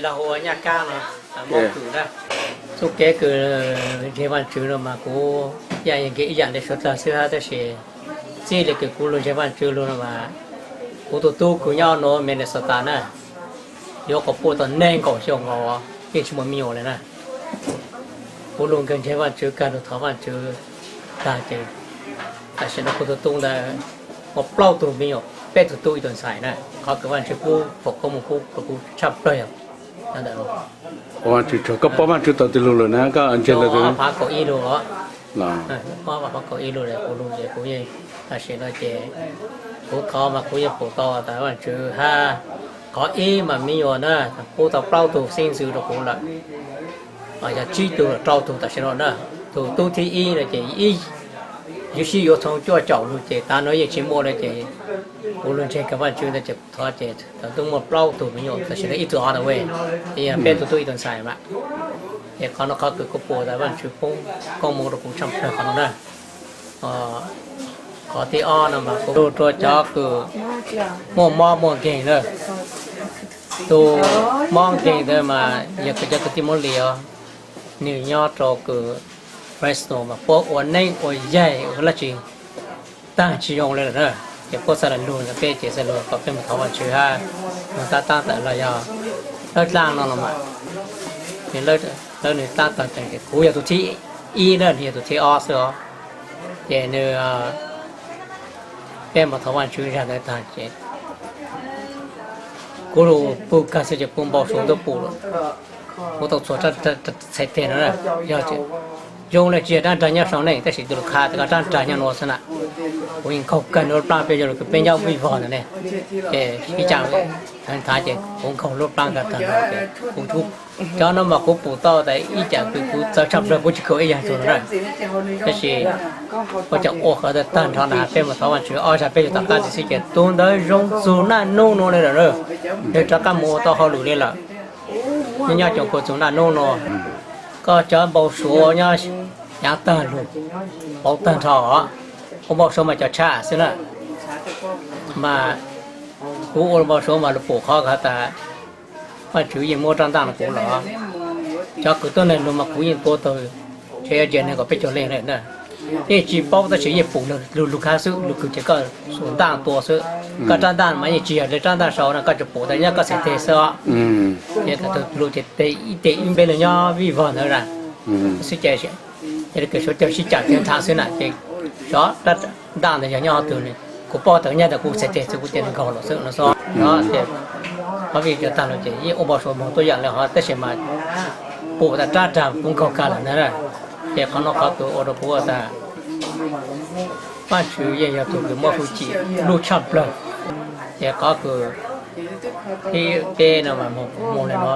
Los hu ua Nyaj Kab no, Moob Kws na. Txuj kev kws ntseeg Vaajtswv no mas kuv ib yam li suav dlawg xwb hab, tab sis txij li kws kuv lug ntseeg Vaajtswv lug no mas kuv tug tub kws nyob nuav Minnesota na, yuav quas puj tau neeg nkaum xyoo nkaus yeej tsis muaj me nyuam le na. Kuv lug kawg ntseeg Vaajtswv kawg lug thov Vaajtswv tag ces tam sim no kuv tug tub ntawd muaj plaub tug me nyuam, peb tug tub ib tug ntxhais na. Qhov kws Vaajtswv pub foom koob moov pub rua kuv tshaj plawg yog ntawm Vaajtswv tsaug. Koj paub Vaajtswv tau twg lug lawm na, koj ntseeg tau twg? Phav kaum ib lug os. Phav kaum ib lug, kuv lug ces kuv yeej, tam sim no ces kuv thov mas kuv yeej pum tau tas Vaajtswv hab. Qhov ib mas me nyuam na, pub tau plaub tug xeeb ntxwv rua kuv lawm, yog tsib tug rau tug tam sim no na. Tug tub thib ib no ces ib, yuav sib yuav txhoo cuaj caum lug ces tav no yeej tsis muaj le ces kuv lug ntseeg kawg Vaajtswv ntawd ces kuv thov ces thaum twg muaj plaub tug me nyuam tam sim no ib tug ob na ua, yog peb tug tub ib tug ntxhais mas. Ces qhov no qhov kws kuv pum tas Vaajtswv pub koob moov rua kuv tshaj plawg qhov no na. Qhov thib ob no mas kuv lug rua cov kws muaj mob muaj nkeeg na. Tug mob nkeeg ntawd mas yog kws cov kwv tij Moob Lis os, nwg nyob rau kws Fresno mas puab ua neeb ua yaig ua dlaab tsi taag tsis zoo le lawm na. Ces puab txhaj le lug ntawm peb ces txhaj lug kom peb moog thov Vaajtswv hab moog tab taab tawm los yog lawb dlaab no los mas, lawv nwg tab taag tsees ces kuv yog tug thib ib na, nwg yog tug thib ob xwb os. Ces nwg, peb moog thov Vaajtswv zag ntawd taag ces kuv lug pug kag xwb ces kuv npau suav ntuj pum lawm. Kuv tau txhua txhais teg no, yog zoo le tsis yog rab nrag nyob sau neej tab sis tus lug qha tas koj rab nrag nyob nuav xwb na. Kuv yeej nkaug kawg lub plaab peb zoo le kws peb nyob vij vog ntawd ne. Ces ib tsam thav ces kuv nkaug lub plaab kawg taag no ces kuv, cov no mas kuv pum tau tas ib tsam kws kuv txawv tshaj plawg kuv tsis khaws ib yam tug no na. Tab sis ua cas ua qhov tag nrho na peb moog thov Vaajtswv ob zag peb yug tom qab txiv xwb ces tug ntawd zoo txug naj nub nuav le lawm. Nwg rov qab moog ua tau hauj lwm le lawm. Nyob nyob coom kws txug naj nub nuav, koj cov npau suav nyob yaav taag lug, pauv taag nrho os. Ua npau suav mas cov tshaj xwb na. Mas kuv ua npau suav mas lug pum qhov has tas Vaajtswv yeej muab rab ntaj no kuv los. Cov kws tuab neeg lug mas kuv yeej tua tau tsheb yuav ntsia neeg kaum peb caug leej le na. Yeej tsis paub tab sis yeej pum lug lug khav xwb, lug kws ces koj xuas ntaj tua xwb. Koj rab ntaj mas yeej tsis yog le rab ntaj sau na, koj tsuas pum tas nyob koj txhais teg xwb os. Ces thaum lug ces ib teg ib npe lug nyob vij vog ntawd na. Xwb ces, ces kws suav caug sib cam teg nrhav xwb na ces xyov rab ntaj ntawd yog nyob qhov twg ne. Kuv paub tas nyob ntawm kuv txhais teg xwb kuv cia li nkaug lawm xwb no xwb. Ces qhov vij cov taag lug ces yeej ua npau suav moog tuab yaam le hov tab sis mas pum tas rab nrag kuv nkaug kag lawm ntag na. Ces qhov no qhov kws ua rau kuv tas Vaajtswv yeej yog tug kws muaj hwj chim lub tshaj plawg. Ces qhov kws thib peb no mas moog le no,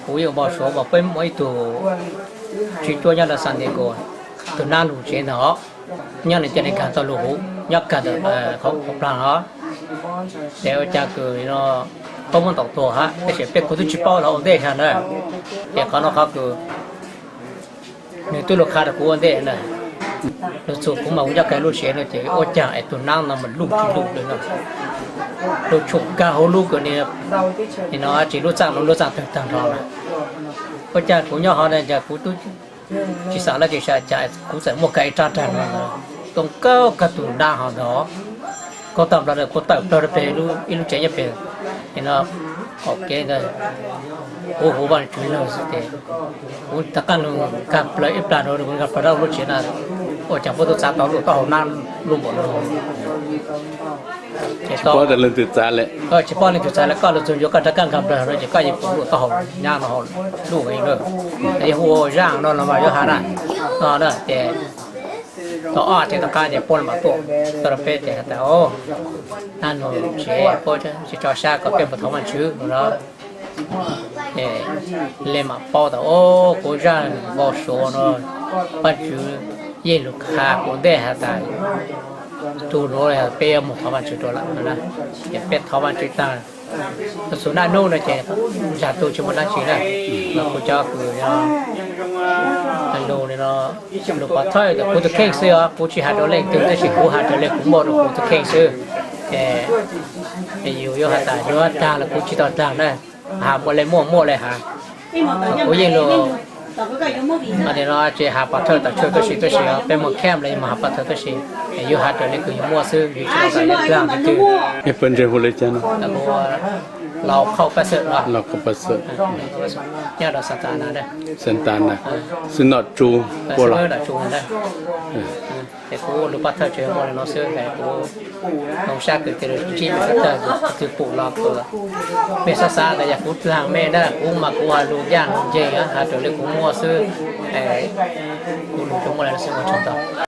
kuv yeej ua npau suav mas peb muaj ib tug tswv cuab nyob rau San Diego, tug nab lug tsev ntag os, nyob nws ca le kag tau lug huv nyob kag ntawm qhov plaag os. Ces ua cas kws no peb muab ntaus tuag hab tab sis peb kuv twb tsis paub los ua ntej sag na. Ces qhov no qhov kws nws twb lug qha rau kuv ua ntej na, lug txug kuv mas kuv nyob kag lub tsev no ces ua cas es tug nab no mas luj tsis luj le no, lug tshuam kag huv lub kws ni, no tsis lub txaaj no lub txaaj tawg tag nrho na. Ua cas kuv nyob hov na cas kuv tub tsis xav dab tsi, cas kuv txawm muaj kag ib rab nrag no ntag, zoo nkauj kag tus nab hov ntag. Kuv tawm plaws, kuv tawm plaws rau pem ib lub tsev nyob pem, no, qaum kev ntawd, huv huv Vaajtswv lawm xwb ces kuv rov qab lug nkag plaws ib plag rau, kuv nkag plaws rau lub tsev na, ua cas puab tub txav tau luj taub hau nab luj npaum no. Tsis paub leej twg txav le, koj lug txug ncua koj rov qab nkag plaws no ces koj yeej pum luj taub hau nab no luj heev lawm. Yog hu ua zaaj no los mas yuav has na, no na ces tau ob teg tom qab ces puab le maam tuaj tau rau peb ces has tas, nab no tsis, puab tsis tso sab kom peb mus thov Vaajtswv no. Ces le maam paub tas, o, kuv zaaj npau suav no, Vaajtswv yeej lug qha kuv ntej has tas tug nuav peb yuav mus thov Vaajtswv rua lawm no na. Ces peb thov Vaajtswv taag, txug naj nub no ces zag tug tsis muaj dab tsi na. Los kuv cov kws lug no, lug pov thawj tas kuv tug kheej xwb os, kuv tsis has rau leej twg tab sis kuv has raws le kuv muaj rau kuv tug kheej xwb. Ces yus yuav has tas yuav taag los kuv tsis tau taag na. Has muaj le muaj, muaj le has. Kuv yeej lus, no tsis has pov thawj tam tshuaj tuaj si tuaj si, peb muaj camp los yog mus has pov thawj tuaj si, yus has raws li kws yus muaj xwb, yus tsis los tas yus twg twg. Pawg ntseeg hu le caag no? Lau Qhauj Paj Xwm no. Nyob rau Santa Ana. Santa Ana, Synod Tsu, Puab Los. Es kuv lus pov thawj tsuas yog muaj li no xwb, es kuv zoo sab kws tus ntsib mej pov thawj, tus twg pum los kws mej xav xav los yog kuv txhaj mej na, kuv mas kuv has lus yaj lus nceeg, has raws li kuv muaj xwb. Kuv lus tsuas muaj li no xwb, ua tsaug ntau.